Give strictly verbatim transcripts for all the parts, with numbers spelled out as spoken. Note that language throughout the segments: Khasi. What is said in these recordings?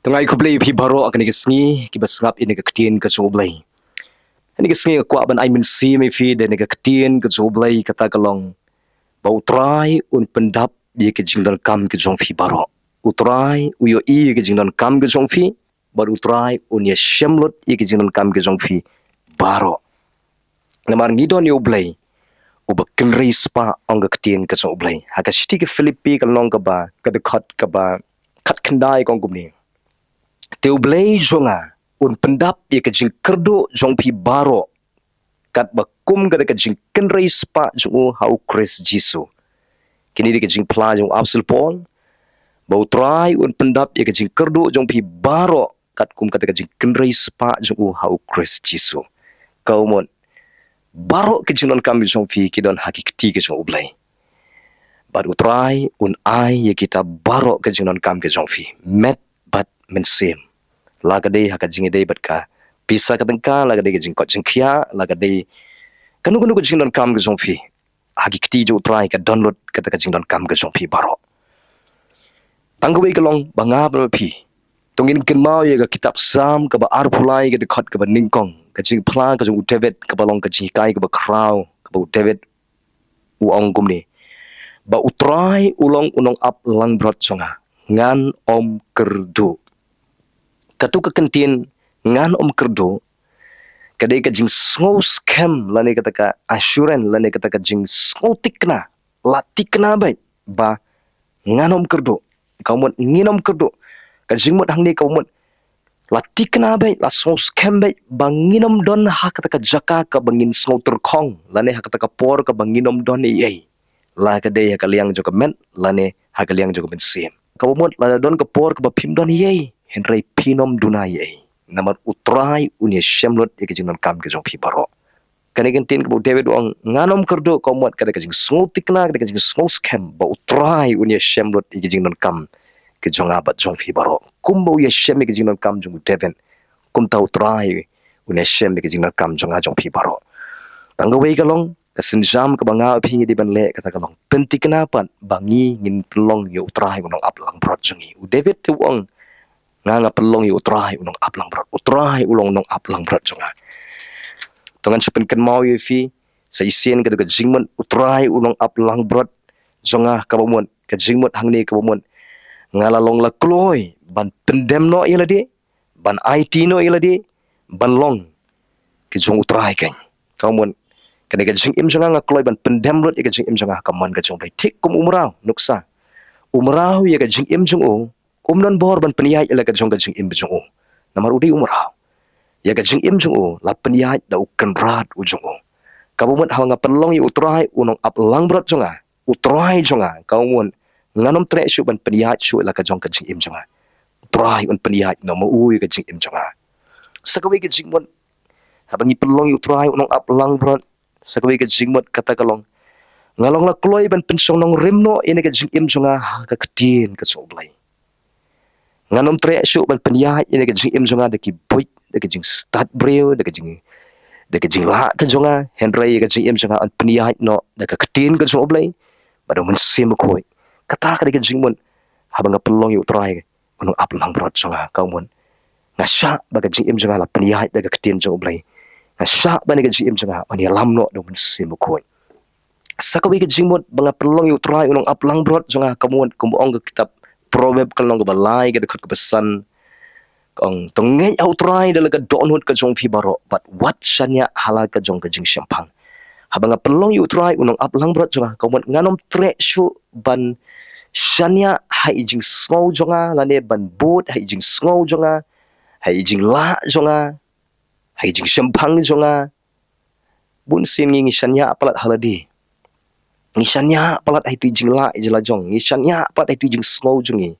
Nga ai khublei ïa phi baroh ha kane ka sngi, kiba sngap ïa kane ka ktien ka jong U Blei. Kane ka sngi nga kwah ban ai mynsiem ïa phi da kane ka ktien ka jong U Blei, kata ka long ba U Trai un pyndap ïa ka jingdonkam ka jong phi baroh. U Trai u ïohi ïa ka jingdonkam ka jong phi, bad U Trai un ïashem lut ïa ka jingdonkam ka jong phi baroh. Namar ngi don ïa U Blei uba kynriah spah, ong ka ktien ka jong U Blei. Ha ka shithi ki Philippi ka lynnong kaba, ka dkhot kaba khatkhyndai ka ong kumne: Te U Blei jong nga un pyndap ïa ka jingkyrduh jong phi baroh, katba kum kata ka jingkynriah spah jong u ha U Khrist Jisu. Kine dei ka jingphla jong u Apostol Paul, ba U Trai un pyndap ïa ka jingkyrduh jong phi baroh, katkum kata ka jingkynriah spah jong u ha U Khrist Jisu. Ka mut, baroh ka jingdonkam ka jong phi ki don ha ki kti ka jong U Blei. Bad U Trai un ai ïa kita baroh ka jingdonkam ka jong phi, met bad mynsiem. La ka dei ha ka jingïadei bad ka pisa ka tyngka, la ka dei ka jingkoit jingkhiah, la ka dei kano kano ka jingdonkam ka jong phi, ha ki kti jong U Trai ka don lut kata ka jingdonkam ka jong phi baroh. Tang kawei ka long ba nga bad phi, to ngin kynmaw ïa ka kitab Salm kaba arphew lai, ka dkhot kaba nyngkong, ka jingphla ka jong u David, kaba long ka jinghikai kaba khraw, kaba u David u ong kumne: Ba U Trai u long u nongap langbrot jong nga, ngan ym kyrduh. Katu ka kyntien ngan ym kyrduh, ka dei ka jingsngew skhem lane kata ka assurance lane kata ka jingsngew thikna, la thikna beit ba ngan ym kyrduh. Ka mut ngin ym kyrduh. Ka jingmut hangne ka mut la thikna beit, la sngew skhem beit ba ngin ym don ha kata ka jaka kaba ngin sngew tyrkhong, lane ha kata ka por kaba ngin ym don ei ei, la ka dei ha ka liang jong ka met lane ha ka liang jong ka mynsiem. Kaba mut la don ka por kaba phim don ei ei, hynrei phin ym duna ei ei, namar U Trai un ïashem lut ïa ka jingdonkam ka jong phi baroh. Kane ka ktien kaba u David u ong ngan ym kyrduh, ka mut ka dei ka jingsngew thikna, ka dei ka jingsngew skhem ba U Trai un ïashem lut ïa ka jingdonkam ka jong nga bad jong phi baroh. Kumba u ïashem ïa ka jingdonkam jong u David, kumta U Trai un ïashem ïa ka jingdonkam jong nga jong phi baroh. Tang kawei ka long, ka sienjam kaba nga bad phi ngi dei ban leh, kata ka long pynthikna pat ba ngi ngin pynlong ïa U Trai u nongap langbrot jong ngi. U David te u ong, nga nga pynlong ïa U Trai u nongap langbrot. U Trai u long u nongap langbrot jong nga. To ngan shu pynkynmaw ïa phi sa shisien katu ka jingmut U Trai u nongap langbrot jong nga, kaba mut ka jingmut hangne kaba mut nga la long la kloi ban pyndem noh ïa lade, ban aiti noh ïa lade ban long ki jong U Trai keiñ. Ka mut kane ka jingim jong nga, nga kloi ban pyndem lut ïa ka jingim jong nga ha ka mon ka jong U Blei. Thik kum u mraw, nuksa, u mraw ïa ka jingim jong u um don bor ban pynïaid ïa la ka jong ka jingim jong u, namar u dei u mraw. Ïa ka jingim jong u la pynïaid da u Kynrad u jong u. Kaba mut haba nga pynlong ïa U Trai u nongap langbrot jong nga, U Trai jong nga, ka mut ngan ym treh shuh ban pynïaid shuh ïa la ka jong ka jingim jong nga. U Trai un pynïaid noh ma u ïa ka jingim jong nga. Sa kawei ka jingmut, haba ngi pynlong ïa U Trai u nongap langbrot, sa kawei ka jingmut kata ka long, nga long la kloi ban pynshong nongrim noh ïa ka jingim jong nga ha ka ktien ka jong U Blei. Ngan ym treh shuh ban pynïaid ïa ka jingim jong nga da ki buit, da ka jingstad briew, da ka jing, da ka jinglah ka jong nga, hynrei ïa ka jingim jong nga yn pynïaid noh da ka ktien ka jong U Blei bad U Mynsiem Bakhuid. Kata ka dei ka jingmut haba nga pynlong ïa U Trai u nongap langbrot jong nga, ka mut nga shah ba ka jingim jong nga la pynïaid da ka ktien jong U Blei. Nga shah ba ïa ka jingim jong nga yn ïalam noh da U Mynsiem Bakhuid. Sa kawei ka jingmut ba nga pynlong ïa U Trai u nongap langbrot jong nga, ka mut kumba ong ka kitab Proverb ka lynnong kaba lai, ka dkhot kaba san, ka ong, to ngeit ha U Trai da la ka dohnud ka jong phi baroh, bad wat shaniah ha la ka jong ka jingshemphang. Haba nga pynlong ïa U Trai u nongap langbrot jong nga, ka mut ngan ym treh shuh ban shaniah ha i jingsngew jong nga, lane ban bud ha i jingsngew jong nga, ha i jinglah jong nga, ha i jingshemphang jong nga. Bun sien ngi, ngi shaniah palat ha lade. Ngi shaniah palat ha itu i jinglah i jinglajong. Ngi shaniah palat ha itu i jingsngew jong ngi.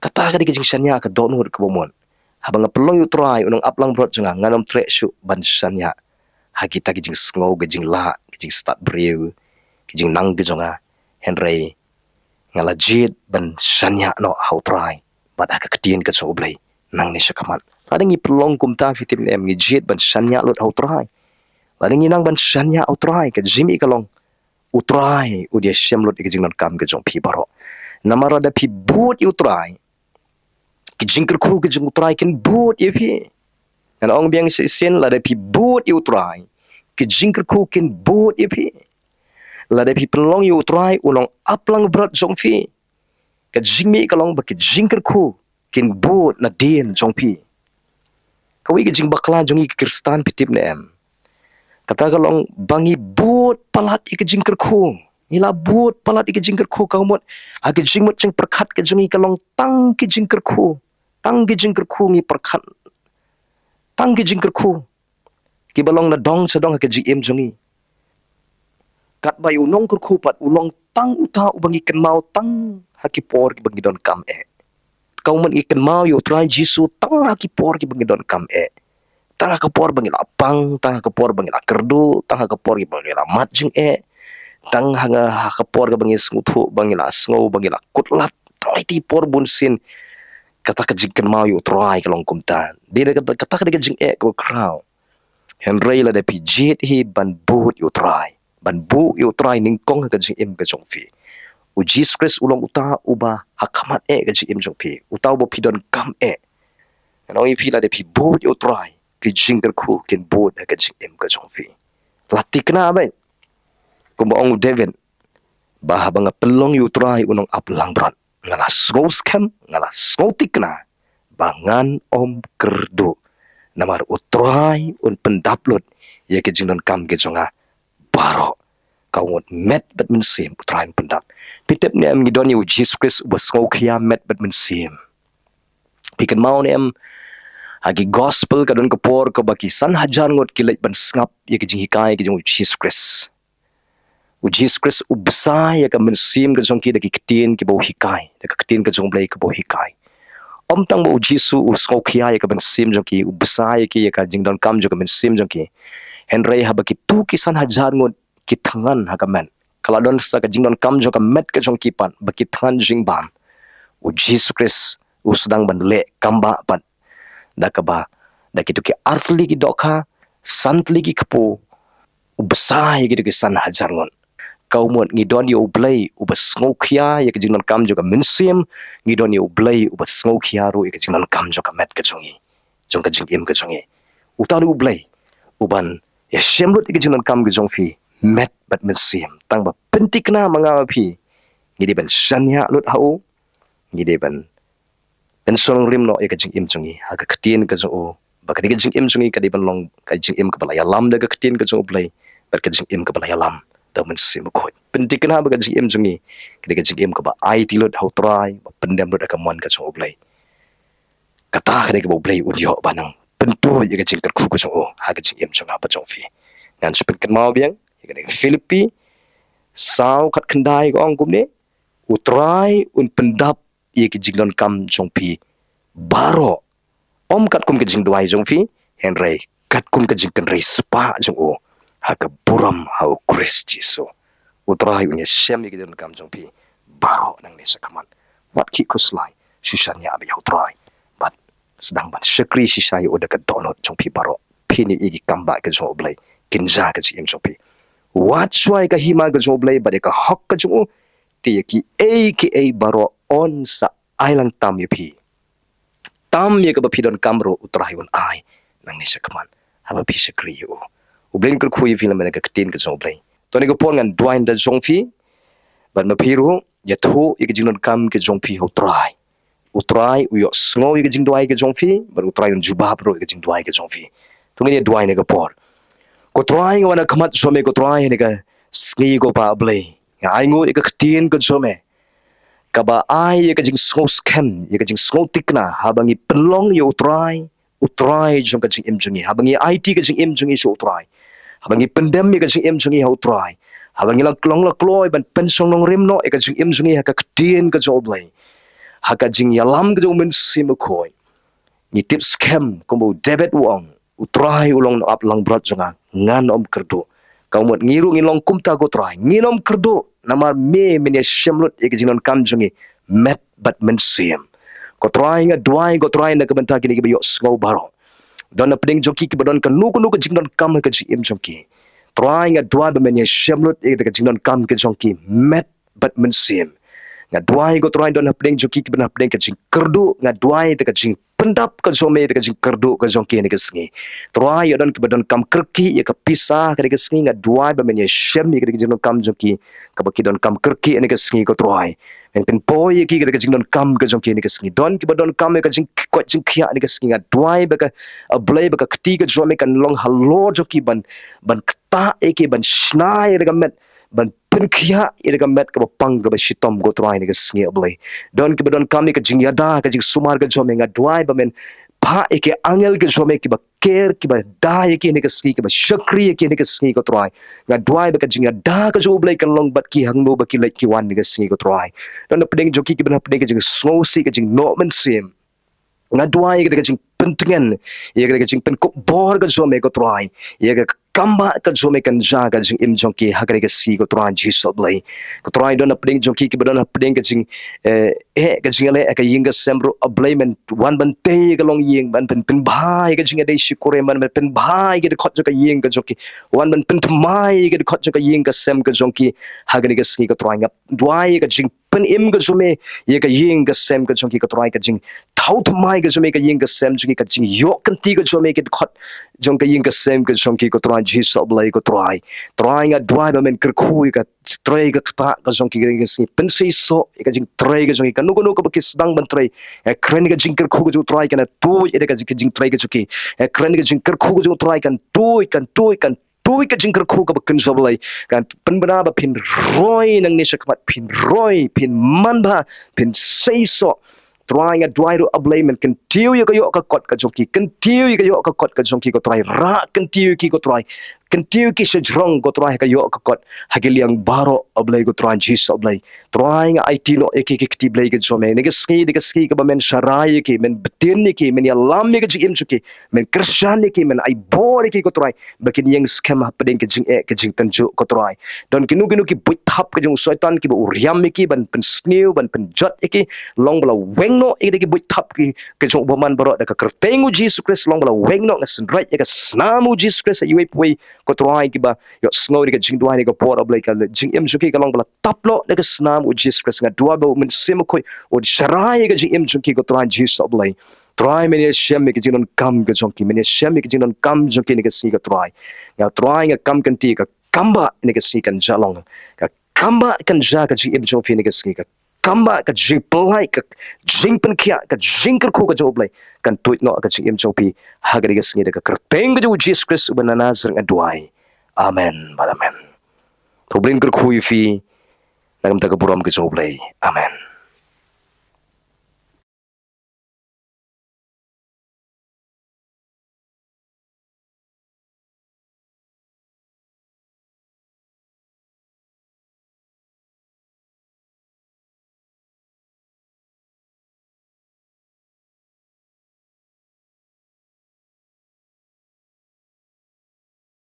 Kata ka dei ka jingshaniah ka dohnud kaba mut. Haba nga pynlong ïa U Trai u nongap langbrot jong nga, ngan ym treh shuh ban shaniah ha kita ki jingsngew, ki jinglah, ki jingstad briew, ki jingnang ki jong nga. Hynrei nga la jied ban shaniah noh ha U Trai bad ha ka ktien ka jong U Blei nangne shakhmat. Lada ngi pynlong kumta, phi tip ne em, ngi jied ban shaniah lut ha U Trai. Lada ngi nang ban shaniah ha U Trai, ka jingmih ka long, U Trai un ïashem lut ïa ka jingdonkam ka jong phi baroh. Namar lada phi bud ïa U Trai, Ki jingkyrkhu ki jong u Trai kin bud ïa phi. Ngan ong biang shisien, lada phi bud ïa u Trai, ki jingkyrkhu kin bud ïa phi. Lada phi pynlong ïa u Trai u nongap langbrot jong phi, ka jingmih ka long ba ki jingkyrkhu kin bud nadien jong phi. Kawei ka jingbakla jong ngi ki Khristan, phi tip ne em? Kata ka long ba ngi bud palat ïa ki jingkyrkhu. Ngi la bud palat ïa ki jingkyrkhu, ka mut ha ki jingmut jingpyrkhat ka jong ngi ka long tang ki jingkyrkhu. Tang ki jingkyrkhu ngi pyrkhat. Tang ki jingkyrkhu kiba long nadong shadong ha ka jingim jong ngi. Katba ïa u nongkyrkhu pat u long tang uta uba ngi kynmaw tang ha ki por kiba ngi donkam eh. Ka mut ngi kynmaw ïa u Trai Jisu tang ha ki por kiba ngi donkam eh. Tang ha ka por ba ngi la pang, tang ha ka por ba ngi la kyrduh, tang ha ka por ba ngi la mad jingeh, tang ha nga, ha ka por ba ngi sngewthuh, ba ngi la sngew, ba ngi la kut lad, tang ha ki por bunsien. Kata ka jingkynmaw ïa u Trai ka long kumta. Dei na kata, kata ka dei ka jingeh kaba khraw. Hynrei lada phi jied hi ban bud ïa u Trai, ban bud ïa u Trai nyngkong ha ka jingim ka jong phi, u Jisu Khrist u long uta uba ha khmat eh ka jingim jong phi, uta uba phi donkam eh. Ngan ong ïa phi, lada phi bud ïa u Trai, ki jingkyrkhu kin bud ha ka jingim ka jong phi. La thikna beit, kumba ong u David, ba haba nga pynlong ïa u Trai u nongap langbrot, nga la sngew skhem, nga la sngew thikna ba ngan ym kyrduh. Namar u Trai un pyndap lut ïa ki jingdonkam ki jong nga baroh. Ka mut met bad mynsiem u Trai un pyndap. Phi tip ne em, ngi don ïa u Jisu Khrist uba sngewkhia met bad mynsiem. Phi kynmaw ne em, ha ki gospel ka don ka por kaba ki san hajar ngut ki leit ban sngap ïa ki jinghikai ki jong u Jisu Khrist. U Jisu Khrist u bsa ïa ka mynsiem ka jong ki da ki ktien kiba u hikai, da ka ktien ka jong u Blei kaba u hikai. Ym tang ba u Jisu u sngewkhia ïa ka mynsiem jong ki, u bsa ïa ki ïa ka jingdonkam jong ka mynsiem jong ki. Hynrei haba kitu ki san hajar ngut ki thngan ha ka met, ka la don sa ka jingdonkam jong ka met ka jong ki pat ba ki thngan jingbam, u Jisu Khrist u sdang ban leh kambah pat da kaba, da kitu ki artylli ki dohkha, santylli ki kpu, u bsa ïa kitu ki san hajar ngut. Ka mut ngi don ïa u Blei uba sngewkhia ïa ka jingdonkam jong ka mynsiem, ngi don ïa u Blei uba sngewkhia ruh ïa ka jingdonkam jong ka met ka jong ngi, jong ka jingim ka jong ngi. Uta u Blei uban ïashem lut ïa ka jingdonkam ka jong phi met bad mynsiem. Tang ba pynthikna ma nga ma phi, ngi dei ban shaniah lut ha u, ngi dei ban pynshnong rim noh ïa ka jingim jong ngi ha ka ktien ka jong u, ba ka dei ka jingim jong ngi ka dei ban long ka jingim kaba la ïalam da ka ktien ka jong u Blei, bad ka jingim kaba la ïalam da u Mynsiem Bakhuid. Pynthikna ba ka jingim jong ngi ka dei ka jingim kaba aiti lut ha u Trai, ba pyndem lut ha ka mon ka jong u Blei. Kata ka dei kaba u Blei un ïoh ban nang pynpoi ïa ka jingkyrkhu ka jong u ha ka jingim jong nga bad jong phi. Ngan shu pynkynmaw biang ïa ka dei Philippi saw khatkhyndai ka ong kumne, u Trai un pyndap ïa ka jingdonkam jong phi baroh, ym katkum ka jingduwai jong phi, hynrei katkum ka jingkynrei spah jong u ha ka burom ha u Khrist Jisu. U Trai un ïashem ïa ka jingdonkam jong phi baroh nangne shakhmat. Wat khih khuslai, shu shaniah beit ïa u Trai bad sdang ban shakri shisha ïa u da ka dohnud jong phi baroh. Phin ïohi ïa ki kambah ka jong u Blei kin jia ha ka jingim jong phi. Wat shuwa ïa ka hima ka jong u Blei bad ïa ka hok ka jong u, te ïa kiei kiei baroh un sa ai lang tam ïa phi. Tam ïa kaba phi donkam ruh u Trai un ai nangne shakhmat haba phi shakri ïa u. U Blei un kyrkhu ïa phi lem bad ka ktien ka jong u Blei. To kane ka por ngan duwai na ka bynta jong phi bad ma phi ruh, ïathuh ïa ka jingdonkam ka jong phi ha u Trai. U Trai u ïohsngew ïa ka jingduwai ka jong phi bad u Trai un jubab ruh ïa ka jingduwai ka jong phi. To ngin ïa duwai na kane ka por. Ko Trai, nga wan ha khmat jong me ko Trai ha kane ka sngi ko Pa Blei. Nga ainguh ïa ka ktien ka jong me kaba ai ïa ka jingsngew skhem, ïa ka jingsngew thikna haba ngi pynlong ïa u Trai, u Trai jong ka jingim jong ngi. Haba ngi aiti ka jingim jong ngi sha u Trai, haba ngi pyndem ïa ka jingim jong ngi ha u Trai, haba ngi la long la kloi ban pynshong nongrim noh ïa ka jingim jong ngi ha ka ktien ka jong u Blei, ha ka jingïalam ka jong u Mynsiem Bakhuid, ngi tip skhem kumba u David u ong, u Trai u long nongap langbrot jong nga, ngan ym kyrduh. Ka mut ngi ruh ngin long kumta ko Trai, ngin ym kyrduh namar me men ïashem lut ïa ka jingdonkam jong ngi met bad mynsiem. Ko Trai nga duwai ko Trai na ka bynta kine kiba ïohsngew baroh. Don na pdeng jong ki kiba don kano kano ka jingdonkam ha ka jingim jong ki. Trai nga duwai ba men ïashem lut ïa ka jingdonkam ka jong ki met bad mynsiem. Nga duwai ko Trai don hapdeng jong ki kiba don hapdeng ka jingkyrduh, nga duwai da ka jingpyndap ka jong me da ka jingkyrduh ka jong ki ha kane ka sngi. Trai ïa don kiba donkam kyrkieh ïa ka pisa ha kane ka sngi, nga duwai ba men ïashem ïa ka jingdonkam jong ki kaba ki donkam kyrkieh ha kane ka sngi ko Trai. Men pynpoi ïa ki da ka jingdonkam ka jong ki ha kane ka sngi. Don kiba donkam ïa ka jingkoit jingkhiah ha kane ka sngi, nga duwai ba ka, A Blei, ba ka kti ka jong me kan long halor jong ki ban, ban ktah ïa ki, ban shna ïa ka met, ban pynkhiah ïa ka met kaba pang kaba shitom ko Trai ha kane ka sngi A Blei. Don kiba donkam ïa ka jingïada ka jingsumar ka jong me, nga duwai ba men phah ïa ki angel ka jong me kiba ker, kiba da ïa ki ha kane ka sngi, kiba shakri ïa ki ha kane ka sngi ko Trai. Nga duwai ba ka jingïada ka jong U Blei kan long bad ki hangno ba ki leit ki wan ha kane ka sngi ko Trai. Don hapdeng jong ki kiba don hapdeng ka jingsngewsih, ka jingnoh mynsiem, nga duwai ïa ka jingpyntngen, ïa ka jingpynkup bor ka jong me ko Trai. Ïa ka kambah ka jong me kan jia ka jingim jong ki ha kane ka sngi ko Trai Jisu A Blei. Ko Trai don hapdeng jong ki kiba don hapdeng ka jing, eh, eh, ka jingïaleh ka ïing ka sem ruh A Blei, men wan ban tei ka longïing, ban pyn, pynbha ïa ka jingïadei shikori, ban pynbha ïa ka dkhot jong ka ïing ka jong ki, wan ban pynthymmai ïa ka dkhot jong ka ïing ka sem ka jong ki ha kane ka sngi ko Trai. Nga duwai ïa ka jingpynim ka jong me ïa ka ïing ka sem ka jong ki ko Trai, ka jingthaw thymmai ka jong me ïa ka ïing ka sem jong ki, ka jingïoh kynti ka jong me ïa ka dkhot jong ka ïing ka sem ka jong ki ko Trai Jisu A Blei ko Trai. Trai nga duwai ba men kyrkhu ïa ka trei ka ktah ka jong ki ha kane ka sngi, pynseisoh ïa ka jingtrei ka jong ki, kano kano kaba ki sdang ban trei. Ïa kren ka jingkyrkhu ka jong U Trai kan tuid ïa ka jingtrei ka jong ki. Ïa kren ka jingkyrkhu ka jong U Trai kan tuid, kan tuid, kan tuid ka jingkyrkhu kaba kynja A Blei. Kan pynbna ba phin roi nangne shakhmat, phin roi, phin manbha, phin seisoh. Trai nga duwai ruh A Blei men kyntiew ïa ka ïoh ka kot ka jong ki, kyntiew ïa ka ïoh ka kot ka jong ki ko Trai, rah kyntiew ïa ki ko Trai. Kyntiew ïa ki shajrong ko Trai ha ka ïoh ka kot ha ki liang baroh A Blei ko Trai Jisu A Blei. Trai nga aiti noh ïa ki ki kti Blei ka jong me ha kane ka sngi, ha kane ka sngi kaba men sharai ïa ki, men btin ïa ki, men ïalam ïa ka jingim jong ki, men kyrshan ïa ki, men ai bor ïa ki ko Trai, ba kin ïeng skhem hapdeng ka jingeh ka jingtynjuh ko Trai. Don kino kino ki buit thap ka jong u Soitan kiba u riam ïa ki ban pynsniew, ban pynjot ïa ki, long ba la weng noh ïa ki buit thap ki, ka jong u bymman baroh da ka kyrteng U Jisu Khrist, long ba la weng noh. Nga synreit ïa ka snam U Jisu Khrist ha iwei pa iwei ko Trai kiba ïohsngew ïa ka jingduwai ha kane ka por A Blei, ka jingim jong ki ka long ba la tap noh da ka snam U Jisu Khrist. Nga duwai ba U Mynsiem Bakhuid un sharai ïa ka jingim jong ki ko Trai Jisu A Blei. Trai men ïashem ïa ka jingdonkam ka jong ki, men ïashem ïa ka jingdonkam jong ki ha kane ka sngi ko Trai. Nga Trai nga kam kynti ka kambah ha kane ka sngi kan jia long. Ka kambah kan jia ka jingim jong phi ha kane ka sngi, ka kambah ka jingpyllait, ka jingpynkhiah, ka jingkyrkhu ka jong U Blei kan tuid noh ha ka jingim jong phi ha kane ka sngi, da ka kyrteng ka jong U Jisu Khrist uba na Nasareth nga duwai. Amen bad amen. To U Blei un kyrkhu ïa phi na ka bynta ka burom ka jong U Blei. Amen.